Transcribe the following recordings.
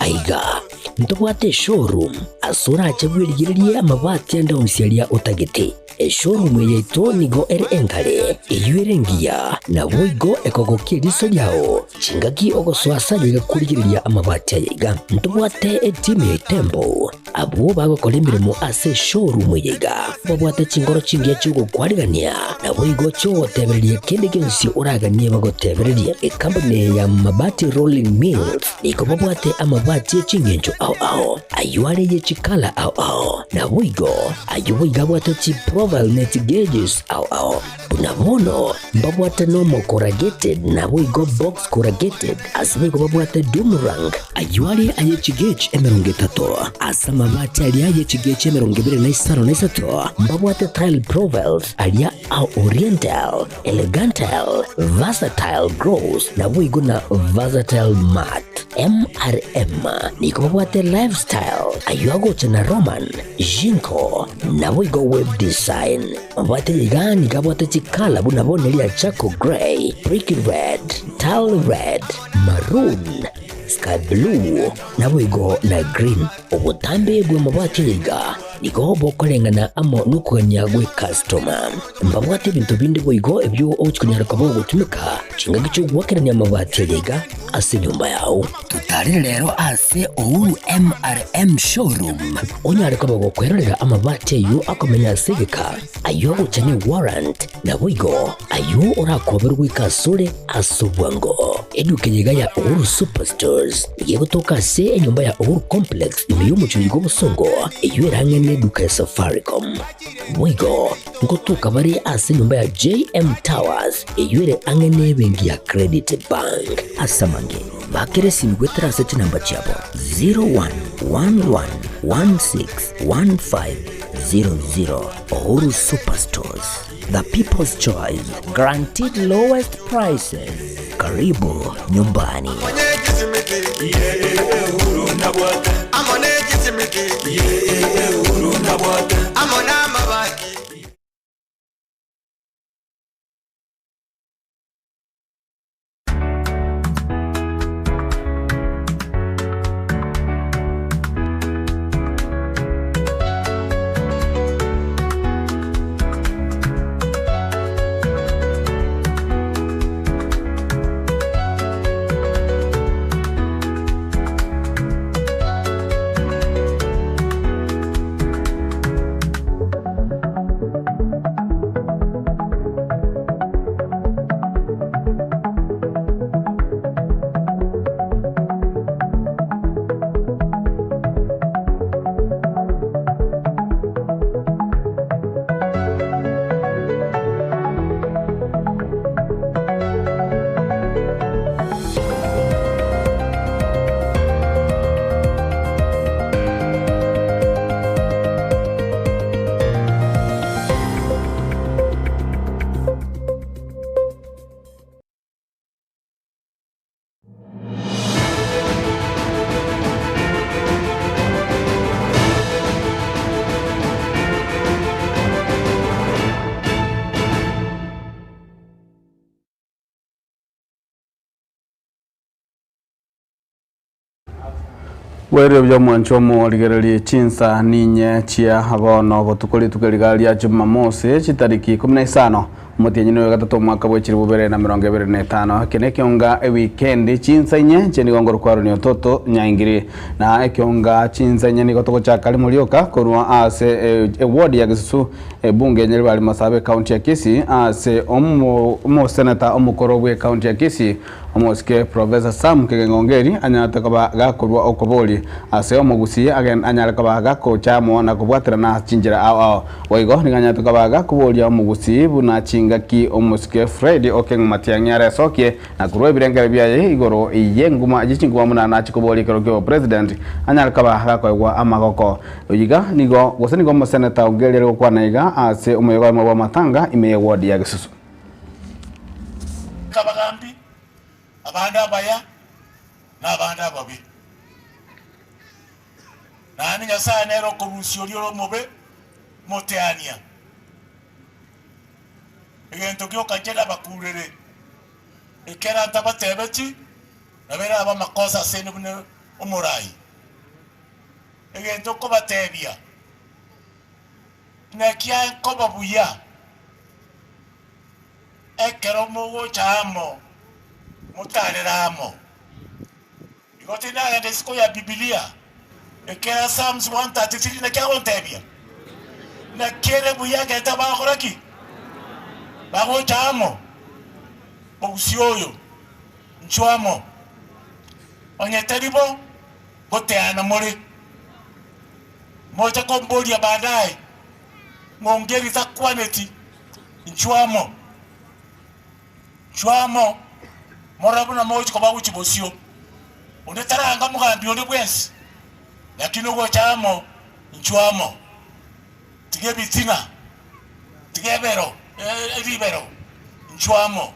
Aiga ntobwate eshowroom ase orache bwerigererie amabati ande onsi aria otagete. Eshowroom eye yaito nigo ere enkare, eyio ere engiya, naboigo ekogokia eriso riao chingaki ogosoa ase aye iga korigereria amabati aya iga. Ntobwate etimu ya Itembo abwo bagokora emeremo ase eshowroom eye iga, babwate chinkoro chingiya chi'ogokwarigania, naboigo chi'ogotebereria kende gionsi oraganie bagotebererie. Ekampuni eye ya Mabati Rolling Mills nigo babwate amabati e chingencho ao ao, ayio are ye chikala ao ao, naboigo Ayio boigo abwate chiprofile ne chigauges ao ao. Buna bono mbabwate normal corrugated naboigo box corrugated ase boigo babwate doom rank. Ayio are aye chigauge 30 ase amabati aria aye chigauge 23 na mbabwate tile profiles aria a oriental, elegantal, versatile gloss naboigo na versatile matte. MRM nigo babwate lifestyle ayio agocha na Roman, Jinko, naboigo web design. Mabwate iga nigo abwate chikala buna bono eria charcoal grey, brick red, tile red, maroon, sky blue, naboigo na green. Obotambe bw'amabwate aya iga nigo bokoreng'ana amo nokogania gw'ekastoma. Mbabwate ebinto binde boigo ebio ogochia konyara koba ogotumeka chingaki chi'ogoakerania amabati aya iga ase enyomba yao. Totarere rero ase Uhuru MRM Showroom onyare koba gokwerorera amabati ayio akomenya ase egeka, ayio agocha ne warrant, naboigo ayio orakoberwe goika asore ase obwango. Eduka eye iga ya Uhuru Superstores nigo egotoka ase enyomba ya Uhuru Complex ime y'omochie oyo bw'obosongo, eyio ere ang'e neduka ya Safaricom. Boigo ngotoka bare ase enyomba ya JM Towers eyio ere ang'e nebenki ya Credit Bank. Ase amange, bakera esimi goetera ase chinamba chiabo 0111161500. Uhuru Superstores, the people's choice, guaranteed lowest prices. Karibu nyumbani. Bwerio buya omwancho omorigererie chinsa ninye chia bono botuko rituko riga ria Jumamosi chitariki ikomi na isano omotienyi noyo gatato omwaka bwe chilifu bibere na emerongo ebere na etano. Eke nekionga ewikendi chinsa inye inche nigo ngorokwa Aaron Ototo Nyaingiri na ekionga chinsa inye nigo togochaka rimo rioka korwa ase eward ya Gesusu ebunge ya Nyaribari Masaaba ecounty ya Kisii ase omoseneta omokoro bwe ecounty ya Kisii Omosike Professor Sam Kegeng'ongeri anyarete koba gakorua okobori ase omogusii anyare koba gakocha amo na kobwaterana chinchera ao ao. Boigo nigo anyarete koba gakoboria omogusii buna chingaki omosike Fred Okeng'o Matiang'i aresokie na korua ebirengero biaye igoro y'enguma ye chinguma buna nachi koboria ekero ki'obopresident anyare koba gakoegwa amagoko. Oyiga nigo gose nigo omoseneta Ongeri are gokwana iga ase omoyega oyomo bw'amatanga ime ye ward ya Gesusu. Abagambi, abande abaya, na abande ababe. Naende Nyasae nere okorusia oria ore omobe moteania. Egento gioka inche nabakurere, ekero ntabatebeti, nabo erabe amakosa asende buna. Omorai, egento nkobatebia, naki aye nkoba buya ekero mogocha amo, motarere amo. Igo tindagenda isiko ya Bibilia, ekera Psalms 133 naki agontebia? Naki ere buya ekero tabagokora ki? Bagocha amo, Mogusii oyo, inchuo amo. Onye tari bo, ngoteana more. Moche komboria baadaye, ng'ongeri takwaneti, inchuo amo. Inchuo amo, morore buna mogochia koba gochia bosio. Onde taranga mogambi onde bwensi, lakini ogocha amo, inchuo amo. Tiga ebitina, tiga ebero, ribero, inchuo amo.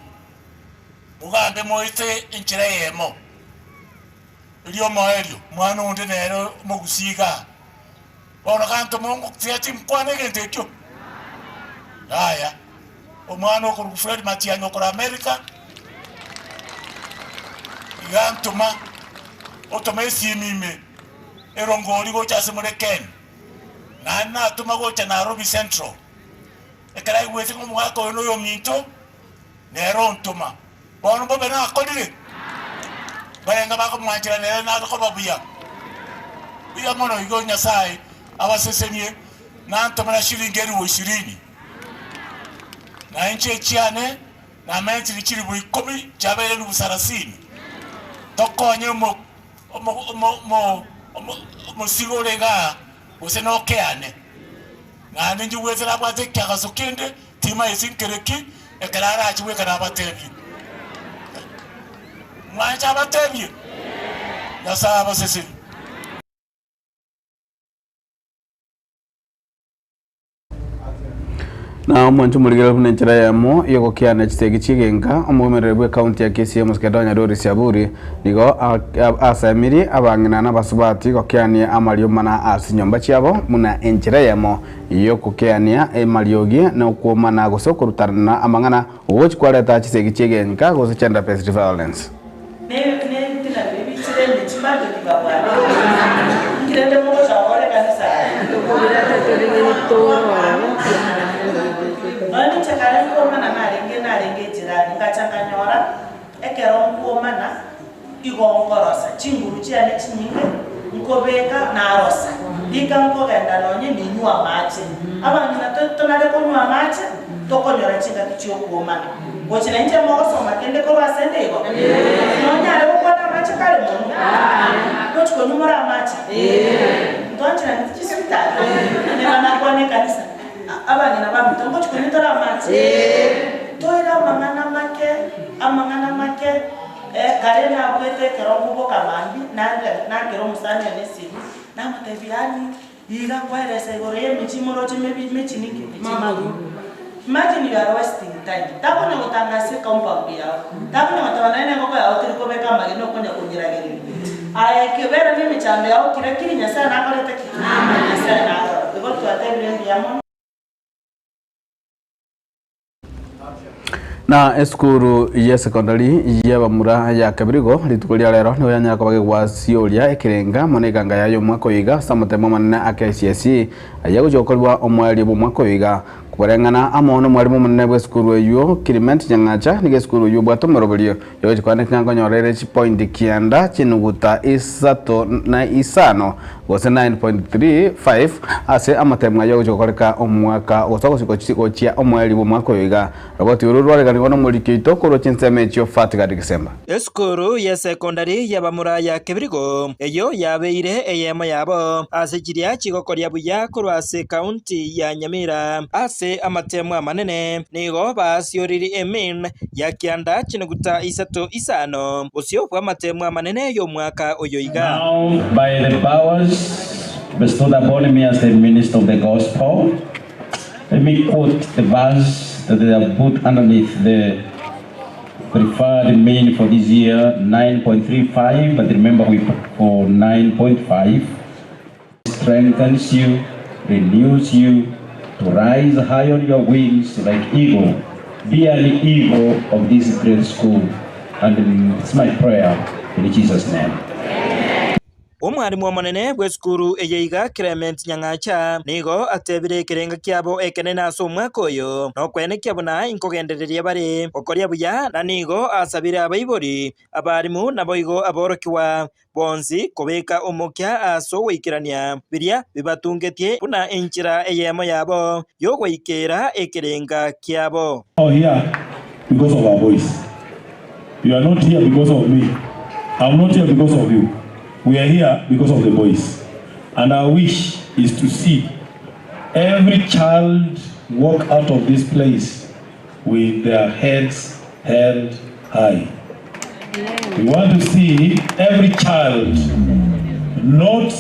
Mogambe moete enchera eyemo. Erio omoerio, omwana onde nere omogusii igaa. Bono ganto mongo tiga tinkwana egento ekio. Yaya, omwana okorokwa Fred Matiang'i okore America, iga ntoma, otoma esimi ime erongori gocha ase more Ken. Naende natoma gocha Nairobi Central. Ekero aigwete ng'a omogaka oyo noyominto, nere ontoma. Bono mbobe nakorire? Barenge bakomwanchera nere nare koba buya. Buya mono igo Nyasae abasesenie, nantomera shilingi elifu ishirini. Na inche echiane namentire chilifu ikomi chiabeire elifu sarasini. Tokonye omo omo omo omo omo omosigo ore igaa, gose nokeane. Naende inche nabwate ekiagaso kende, timaeti nkere ki, ekero arache goika nabatebie. Mwanche abatebie? Nyasae abasesenie. Na omwanche omorigereria buna enchera eyemo y'ogokiana chisegi chi'egenka, omogomereri bw'ecounty ya Kisii omosike Donya Doris Aburi nigo asemirie abang'ina na abasubati gokiania amariomana ase chinyomba chiabo buna enchera eyemo y'ogokiania amariogi na okwomana gose okorutanana amang'ana ogochi kwareta chisegi chi'egenka gose gender based violence. Nebitina biria bichire emechie bado tibabwate inki rende mogocha gokora ekanisa eye? Nonya ninche kare nkwomana narenge narenge ejirani, ngacha nkanyora ekero nkwomana igo nkorosa chinguru chiane chinyinge nkobeka narosa rika nkogenda nonye ninywe amache. Abang'ina tonare konywa amache tokonyora chingaki chiokwomana. Gochia nainche mogosoma kende korwa asende igo? Nonyare gokwana amache kare mono? Gochi konywa more amache? Ntwancheraneti chisibitari? Neba nakwana ekanisa, abang'ina baminto ngochi konywa tore amache? Toire amang'ana make, amang'ana make, kare nabwete ekero nkoboka mambia, nakera omosani one esimi, namotebia yaani Iga nkweresa igoro y'emechie moroche mechie ninki? Mechie magoro. Imagine you are wasting time. Takonya gotangasa ecompound yao. Takonya goteba naye nengoko yao teri kobeka amagena okonya konyeragereria. Aye kebera nemechando yao kira kiri Nyasaye nakorete ki? Nyasaye narora. Igo twatebire mbuya mono. Na esukuru y'esekondari y'abamura ya Kebirigo rituko ria rero nigo yanyara koba gegwasioria ekerenga mono eganga yaye omwaka oyo iga ase amatemo amanene a KCSE ayia gochia gokorwa omoerio bw'omwaka oyo iga. Kobareng'ana amo nomwarimu omonene bw'esukuru eyio Clement Nyang'acha nigo esukuru eyio ebwate omoroberio yogochia koaneka ng'a nkonyora ere chipointi kianda chinuguta isato na isano gose 9.35 ase amatemo ayio agochia gokoreka omwaka gose ogochia gochia omoerio bw'omwaka oyo iga. Roboti oro rwareganigwa nomoriki oito korwa chinsemo echio Fatgard Gisemba. Esukuru y'esekondari y'abamura ya Kebirigo eyio yabeire eyemo yabo ase chiria chigokoria buya korwa ase county ya Nyamira ase amatemo amanene nigo baasioriri emean ya kianda chinuguta isato isano bosio bw'amatemo amanene y'omwaka oyo iga. Now by the powers bestowed upon me as the minister of the gospel, let me quote the verse that they have put underneath the preferred mean for this year, 9.35, but remember we put for 9.5. Strengthens you, renews you to rise high on your wings like eagle. Be an eagle of this great school. And it's my prayer in Jesus' name. Omwalimu omonene bw'esukuru eye iga Clement Nyang'acha nigo atebire ekerenga kiabo ekenene ase omwaka oyo nokwenekia buna inkogendereria bare gokoria buya na nigo asabire abaibori, abalimu naboigo aborokigwa bonsi kobeka omokia ase ogoikerania biria bibatungetie buna enchera eyemo yabo y'ogoikera ekerenga kiabo. Are here because of our boys. You are not here because of me. I'm not here because of you. We are here because of the boys. And our wish is to see every child walk out of this place with their heads held high. We want to see every child not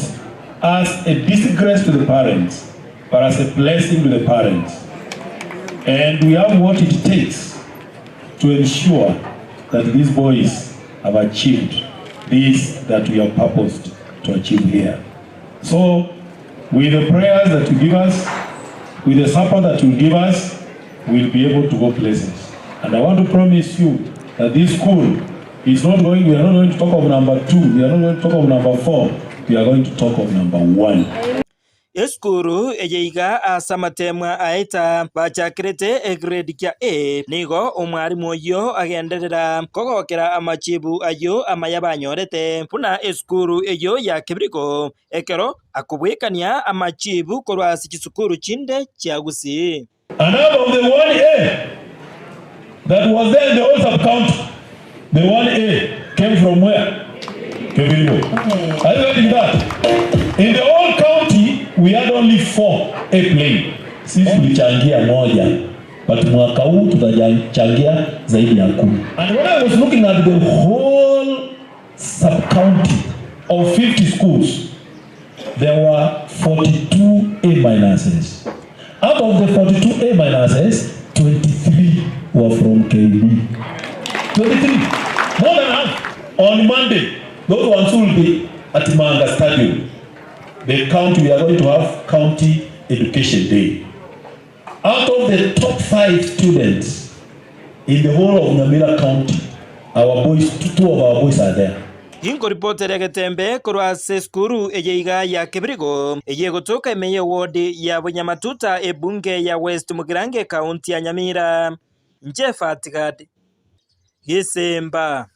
as a disgrace to the parents, but as a blessing to the parents. And we have what it takes to ensure that these boys have achieved this that we have purposed to achieve here. So, with the prayers that you give us, with the support that you give us, we'll be able to go places. And I want to promise you that this school is not going, we are not going to talk of number 2, we are not going to talk of number 4, we are going to talk of number 1. Esukuru eye iga ase amatemwa aeta bachakerete egrade kia A nigo omwarimu oyio agenderera kogokera amachibu ayio amaya banyorete buna esukuru eyio ya Kebirigo ekero akobwekania amachibu korwa ase chisukuru chinde chia Gusii. And out of the 1A that was there in the whole sub-county, the 1A came from where? Kebirigo. Are you getting that? In the whole county, we had only 4 A plane. Sisi tulichangia moja, but mwaka huu tutachangia zaidi ya 10. And when I was looking at the whole sub-county of 50 schools, there were 42 A minuses. Out of the 42 A minuses, 23 were from KB. 23. More than half. On Monday, those ones will be at Manga Stadium. The county, we are going to have County Education Day. Out of the top 5 students in the whole of Nyamira County, our boys, 2 of our boys are there. Inkoripotera egetembe korwa ase esukuru eye iga ya Kebirigo eye gotoka ime ya ward ya Bunyamatuta ebunge ya West Mugirango county ya Nyamira. Njeff Atigad Gisimba.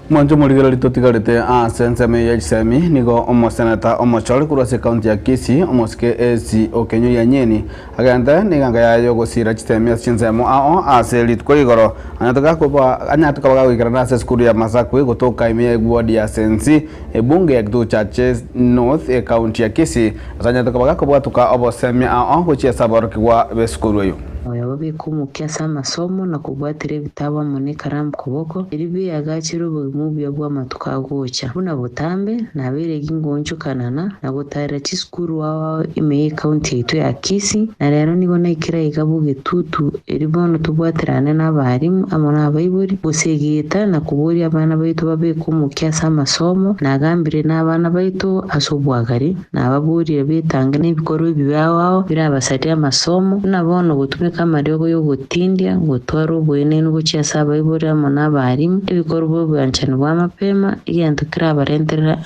Mwancho morigereri totigarete ase ensemo ya chisemi nigo omoseneta omochori korwa ase county ya Kisii omosike AC Okenyo ya Nyeni agente niganga yayo gosira chisemi ase chinsemo ao ase rituko rigoro anyatoka bagagoikerana ase esukuru ya Masakwe gotoka ime ya ward ya Sensi ebunge ya Kituo Chache North e county ya Kisii ase anyatoka bagakobwatuka obosemi ao gochia ase aborokigwa b'esukuru eyo. Oyo babika ase amasomo na kobwatera ebitabo amo na ekaramu koboko eri biyagachire obogima obuya bwa amatuko agocha buna botambe nabeire gingonchokanana na gotarera chisukuru ao ime ya ekaunti yaitu ya Kisii na rero nigo naikera iga bogetutu eri bono tobwaterane na abarimu amo na abaibori gosegeta na koboria abana baitu babeke omokia ase amasomo nagambire na abana baitu ase obwagari nababorire betange na ebikorwa ebibe ao ao birabasaria amasomo buna bono gotumeka amariogo yogotindia gotwara obwenenu gochia ase abaibori amo na abarimu ebikorwa bya obwanchani bwa mapema egento kerabarenterera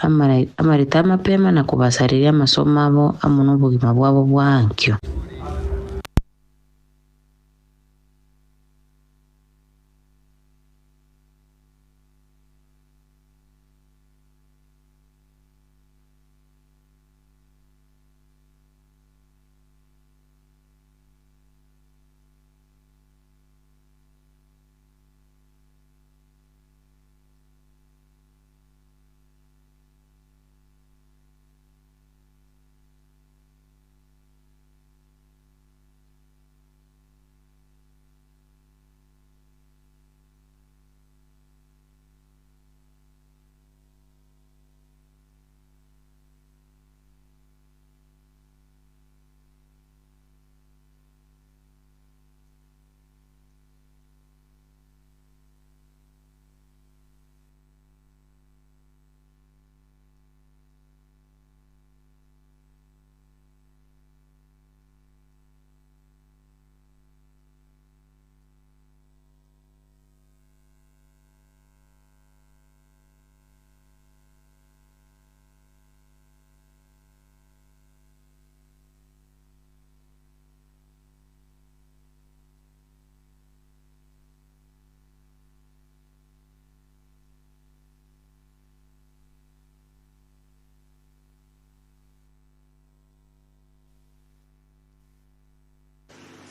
amareta amapema na kobasareria amasomo abo amo na obogima bwabo bwa ankio.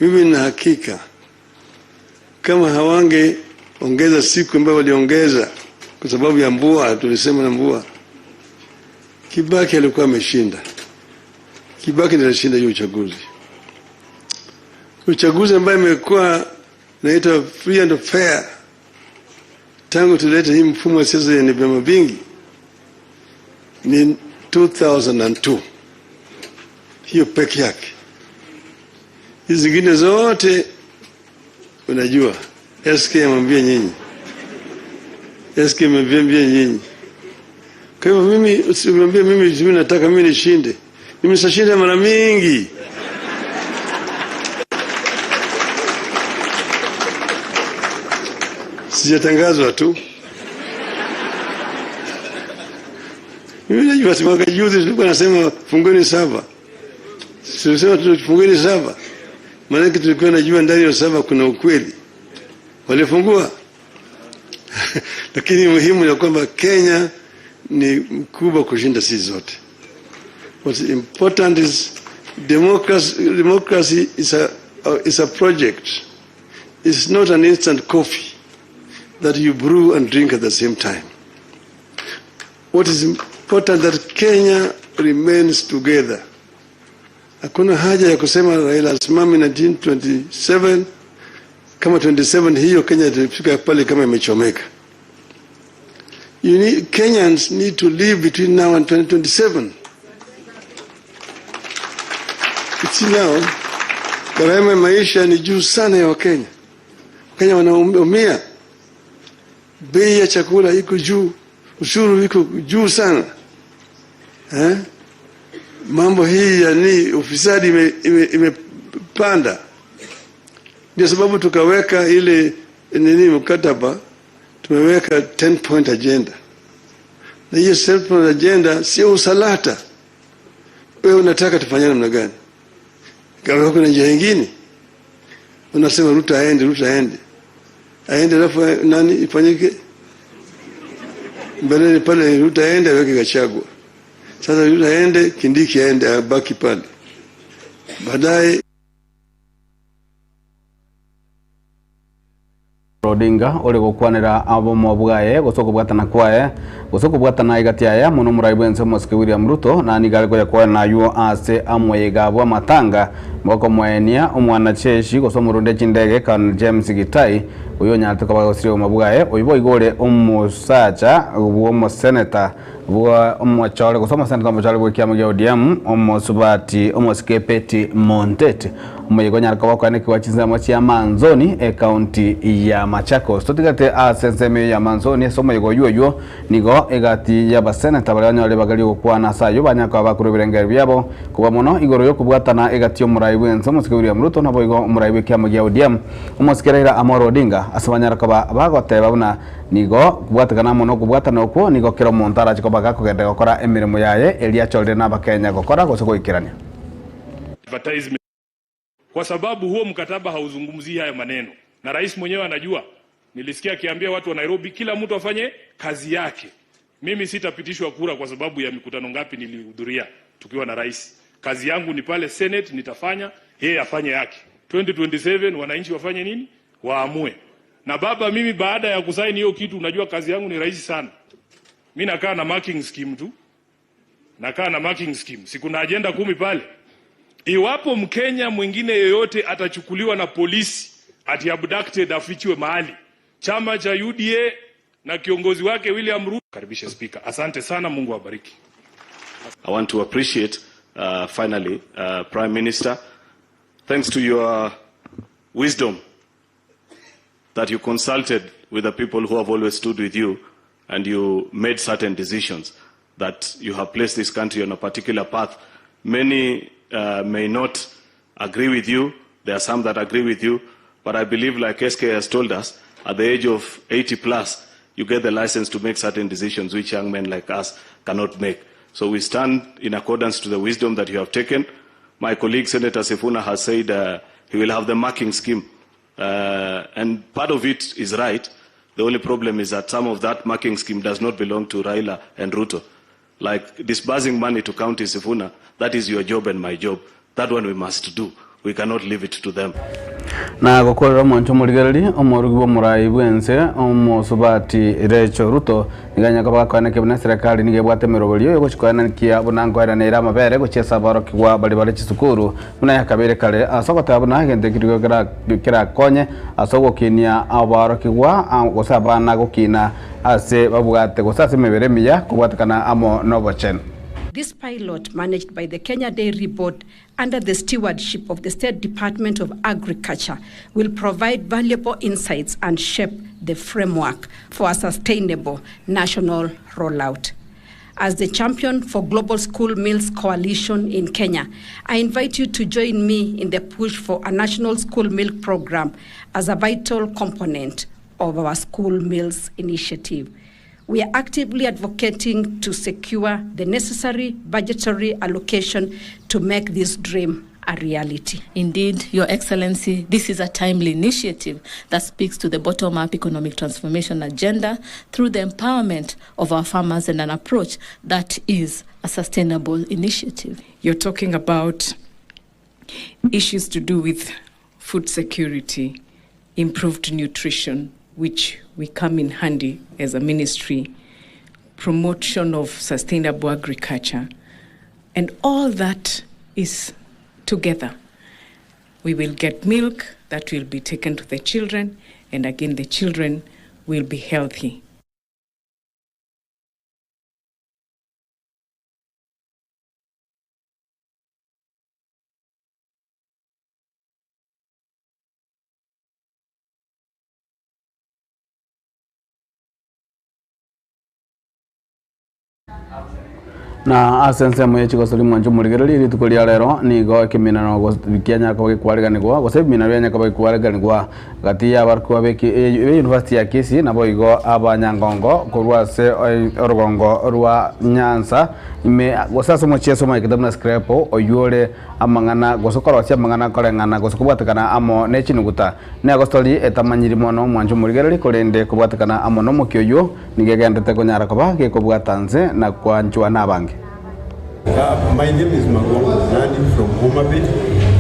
Mimi nina hakika kama hawangeongeza siku ambayo waliongeza kwa sababu ya mvua, tulisema na mvua, Kibaki alikuwa ameshinda. Kibaki ndiye alishinda hiyo uchaguzi, uchaguzi ambayo imekuwa naitwa free and fair tangu tulete hii mfumo wa siasa yenye vyama vingi ni 2002 hiyo peke yake. Hizi zingine zote unajua, SK amwambia nyinyi, SK amwambia nyinyi. Kwa hivyo mimi usimwambie mimi, mimi nataka mimi nishinde. Mimi sashinda mara mingi. Sijatangazwa tu. Mimi najua si mwaka juzi tulikuwa nasema fungeni saba. Tulisema tufungeni saba. Maanake tulikuwa najua ndani ya saba kuna ukweli. Walifungua. Lakini muhimu ni kwamba Kenya ni mkubwa kushinda sisi zote. What's important is democracy, democracy is a project. It's not an instant coffee that you brew and drink at the same time. What is important that Kenya remains together. Hakuna haja ya kusema Raila asimame 1927 kama 27 hiyo Kenya itafika pale kama imechomeka. You need, Kenyans need to live between now and 2027. It's now, gharama ya maisha ni juu sana ya Wakenya. Wakenya wanaumia, bei ya chakula iko juu, ushuru iko juu sana eh? Mambo hii ya ni ufisadi imepanda ime, ime ndio sababu tukaweka ile nini mkataba, tumeweka 10 point agenda, na hiyo 10 point agenda sio usalata. Wewe unataka tufanye namna gani? Kama kuna njia nyingine unasema Ruto aende, Ruto aende, aende, alafu nani ifanyike mbeleni pale, Ruto aende aweke Gachagua. Sasa Ruto aende, Kindiki aende, abaki pale, baadaye Odinga uri gukwanira abomo bwaye gose okobwatana kwaye gose okobwatana egati aya mono omorai bwense omosike William Ruto na nigo are koya kwana naywo ase amoyega bwa amatanga bokomoenia omwanacheshi gose omorunde chindege Colonel James Gitai oyo onyarete koba gosire oboma bwaye oyo boigo ore omosacha bwa omoseneta bwa omochore gose omoseneta omochore bwa ekiama gia ODM omosubati omosike Betty Montet omoyega onyare koba okwanekiwa chinsemo chia Manzoni ekaunti ya Machakos totigate ase ensemo ya Manzoni ase omoyega oywo oywo nigo egati ya abaseneta baria banyore bagari gokwana ase aywo banyare koba bakorwa ebirengero biabo koba mono igoro ya okobwatana egati ya omorai bwense omosike William Ruto nabo igo omorai bwa ekiama gia ODM omosike Raila Amolo Odinga ase banyare koba bagoteba buna nigo kobwatekana mono okobwatana okwo nigo kera omonto arache koba gakogenda gokora emeremo yaye eria achorire na abakenya gokora gose goikerania. Advertisement. Kwa sababu huo mkataba hauzungumzii hayo maneno, na rais mwenyewe anajua. Nilisikia akiambia watu wa Nairobi kila mtu afanye kazi yake. Mimi sitapitishwa kura kwa sababu ya mikutano ngapi nilihudhuria tukiwa na rais. Kazi yangu ni pale Senate nitafanya, yeye afanye yake. 2027 wananchi wafanye nini? Waamue. Na baba, mimi baada ya kusaini hiyo kitu, unajua kazi yangu ni rahisi sana. Mimi nakaa na marking scheme tu, nakaa na marking scheme. Si kuna agenda 10 pale? Iwapo Mkenya mwingine yeyote atachukuliwa na polisi ati abducted afichiwe mahali, chama cha UDA na kiongozi wake William Ruto. Karibisha Speaker. Asante sana, Mungu awabariki. I want to appreciate finally, Prime Minister, thanks to your wisdom that you consulted with the people who have always stood with you and you made certain decisions that you have placed this country on a particular path. Many may not agree with you. There are some that agree with you. But I believe, like SK has told us, at the age of 80 plus, you get the license to make certain decisions which young men like us cannot make. So we stand in accordance to the wisdom that you have taken. My colleague, Senator Sifuna, has said he will have the marking scheme. And part of it is right. The only problem is that some of that marking scheme does not belong to Raila and Ruto. Like disbursing money to County Sifuna, that is your job and my job. That one we must do. We cannot leave it to them. Na gokorera omwancho omorigereria, omorugi bw'omorai bw'ense, omosubati Rachel Ruto, nigo anyare koba gakoenekia buna eserekari nigo ebwate emeroberio y'ogochia koenekia buna nkoeranera amabere gochia ase aborokigwa baria bare chisukuru buna yakabeire kare ase ogoteba buna egento ekio nigo kerakonye ase ogokinia aborokigwa gose abana gokina ase babwate gose ase emebere emiya kobwatekana amo nobochenu. This pilot, managed by the Kenya Dairy Board under the stewardship of the State Department of Agriculture, will provide valuable insights and shape the framework for a sustainable national rollout. As the champion for Global School Meals Coalition in Kenya, I invite you to join me in the push for a national school milk program as a vital component of our school meals initiative. We are actively advocating to secure the necessary budgetary allocation to make this dream a reality. Indeed, Your Excellency, this is a timely initiative that speaks to the bottom-up economic transformation agenda through the empowerment of our farmers and an approach that is a sustainable initiative. You're talking about issues to do with food security, improved nutrition, which we come in handy as a ministry, promotion of sustainable agriculture, and all that is together. We will get milk that will be taken to the children, and again, the children will be healthy. Na ase ensemo ye chigosori mwanche omorigererie rituko ria rero nigo ekeminano kianyara koba gekwariganigwa gose ebiminano bianyara koba bikwariganigwa gati y'abarokigwa be university ya Kisii naboigo abanyangongo korwa ase orogongo rwa Nyanza ime gose ase omochieso omoekete buna Scrabble oywo ore amang'ana gose korosia amang'ana koreng'ana gose kobwatekana amo ne chinuguta. Negostori etamanyiri mono omwancho omorigereria korende kobwatekana amo nomokia oyio nigo egenderete konyara koba gekobwata nse na kwanchwa nabange. My name is Magongo Nandi from Homa Bay.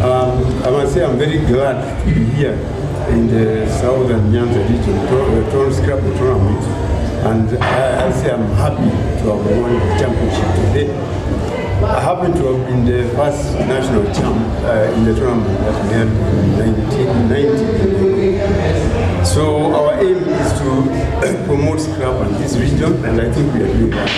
Um, I must say I'm very glad to be here in the Southern Nyanza region, to, Scrabble tournament. And I, I say I'm happy to have won the championship today. I happen to have been the first national champ uh, in the tournament that we had in 1990. So our aim is to promote scrap in this region, and I think we are doing that.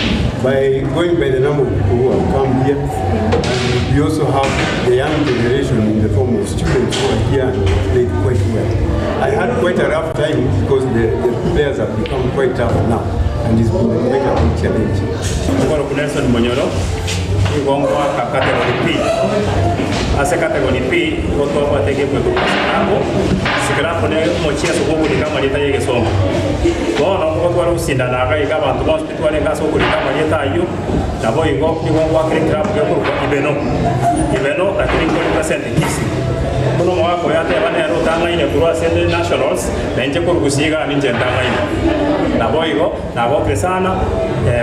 By going by the number of people who have come here, and we also have the young generation in the form of students who are here and have played quite well. I had quite a rough time because the, the players have become quite tough now, and it's been quite a big challenge. Nkorokwa Nelson Monyoro, nigo ngoaka category P. Ase category P nigo twabwate egame ekorokwa Scrabble. Scrabble ne omochieso bw'okorika amarieta y'egesongo. Bono nigo tware gosindana iga iga abanto bonsi pi twarenge ase okorika amarieta ayio, naboigo nigo ngoakera eclub gekorokwa Ibeno. Ibeno lakini nkorepresent Kisii. Buna omogaka oyo ateba nere otang'aine korwa ase nationals, na inche korwa gusii igaa ninche ntang'aine. Naboigo nagokire sana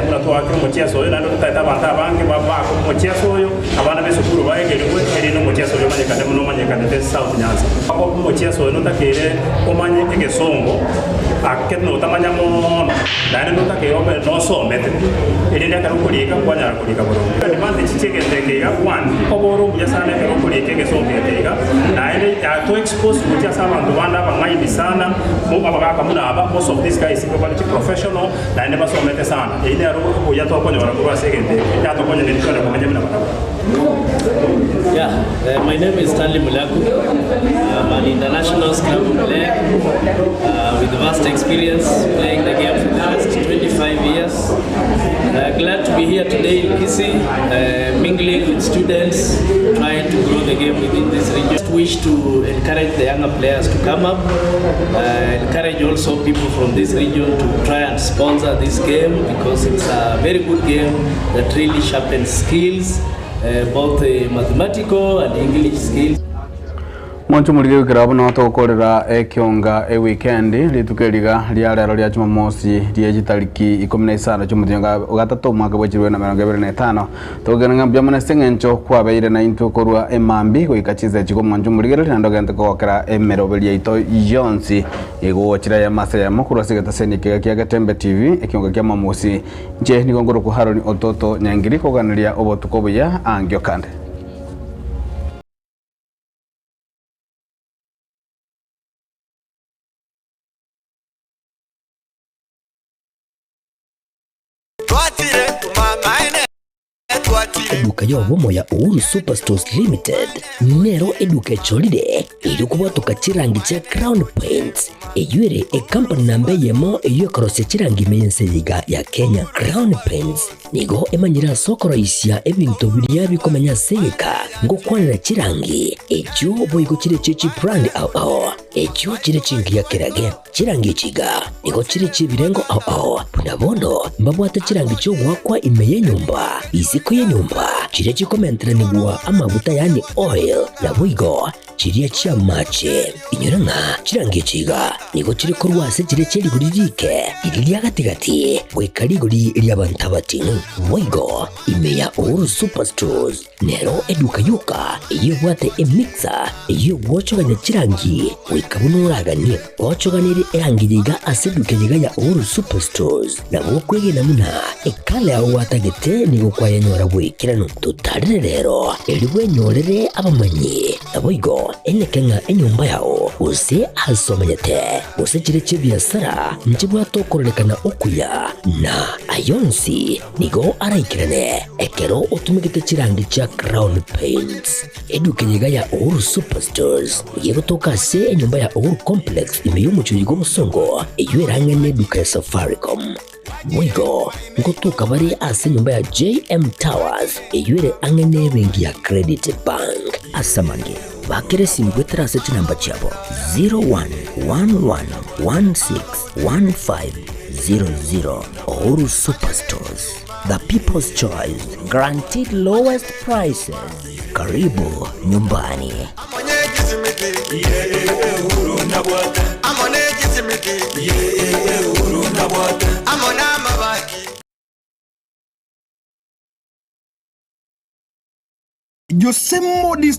buna twaakire omochieso oyo naende totaete abanto abange baake omochieso oyo, abana b'esukuru baegerigwe erinde omochieso oyo omanyekane buna omanyekanete South Nyanza. Omochieso oyo notakeire omanye egesongo ake notamanya mono, naende notakeire obe nosomete erinde ekero okorika kwanyara korika boronge. Advantage chi'egento eke iga, one, nkoba ore omuya sana ekero okorika egesongo eke iga, naende to expose gochia ase abanto bande abang'aini sana, abagaka buna aba, most of these guys nigo bare chiprofessional naende basomete sana. Eyio nero obuya tokonyora korwa ase egento eke, yatokonya naintwe twende komenya buna barabwo. Yeah, uh, my name is Stanley Mulaku. I'm an international Scrabble player uh, with vast experience playing the game for the last 25 years. Uh, glad to be here today in Kisii, uh, mingling with students, trying to grow the game within this region. Just wish to encourage the younger players to come up, uh, encourage also people from this region to try and sponsor this game because it's a very good game that really sharpens skills, uh, both uh, mathematical and English skills. Mwancho morige gwikera buna togokorera ekionga ewikendi rituko eriga ria rero ria jumamosi rie chitariki 15 chiomotienyi ogatato omwaka bwa 2025 togokena ng'a mbuya mono ase eng'encho kwabeire naintwe korwa emambi goika chinsa echi komwancha omorigereria naende ogente kogokera emeroberi yaito yonsi egochera eyemo ase eyemo korwa ase egetaseni ekega kia Getembe TV ekionga kia mamosi inche nigo nkorokwa Haron Ototo Nyangiri koganeria obotuko obuya ankio kande. Eduka y'obomo ya Uhuru Superstores Limited nero eduka echorire erio kobwatoka chirangi chia Crown Paints eyio ere ekampani namba eyemo eyio ekorosia chirangi ime y'ense eye iga ya Kenya. Crown Paints Nigo emanyire ase okoroisia ebinto biria bikomenya ase egeka, ngokwanera chirangi, echio boigo chire chie chibrand ao ao, echio chire chingiya kerage. Chirangi echi iga nigo chire chi'ebirengo ao ao, buna bono mbabwate chirangi chi'ogoakwa ime y'enyomba, isiko y'enyomba, chiria chikomenteranigwa amaguta yaani oil, naboigo Chiria chi'amache. Inyora ng'a chirangi echi iga nigo chire korwa ase chiria chie rigori riike, riria ria gati-gati, goika rigori ri'abanto abating'u. Boigo, ime ya Uhuru Superstores nero eduka yoka eyio ebwate emixer eyio egwochogania chirangi goika buna oraganie. Gwochoganirie erangi eye iga ase eduka eye iga ya Uhuru Superstores, nabo okwegena buna ekala yao gwatagete nigo kwayenyora bw'ekeranu. Totarire rero, erio bwenyorere abamanyi, naboigo eneke ng'a enyomba yao, gose aase omenyete, gose chire chi'ebiasara nchibwate okororekana okuya, na ay'onsi nigo araikerane ekero otumegete chirangi chia Crown Paints. Eduka eye iga ya Uhuru Superstores nigo egotoka ase enyomba ya Uhuru Complex ime y'omochie oyo bw'obosongo, eyio erang'ane eduka ya Safaricom. Boigo ngotoka bare ase enyomba ya JM Towers eyio ere ang'e n'ebenki ya Credit Bank. Ase amange, bakera esimi goetera ase chinamba chiabo 0111161500. Uhuru Superstores, the people's choice, guaranteed lowest prices. Karibu nyumbani. Jose Modis.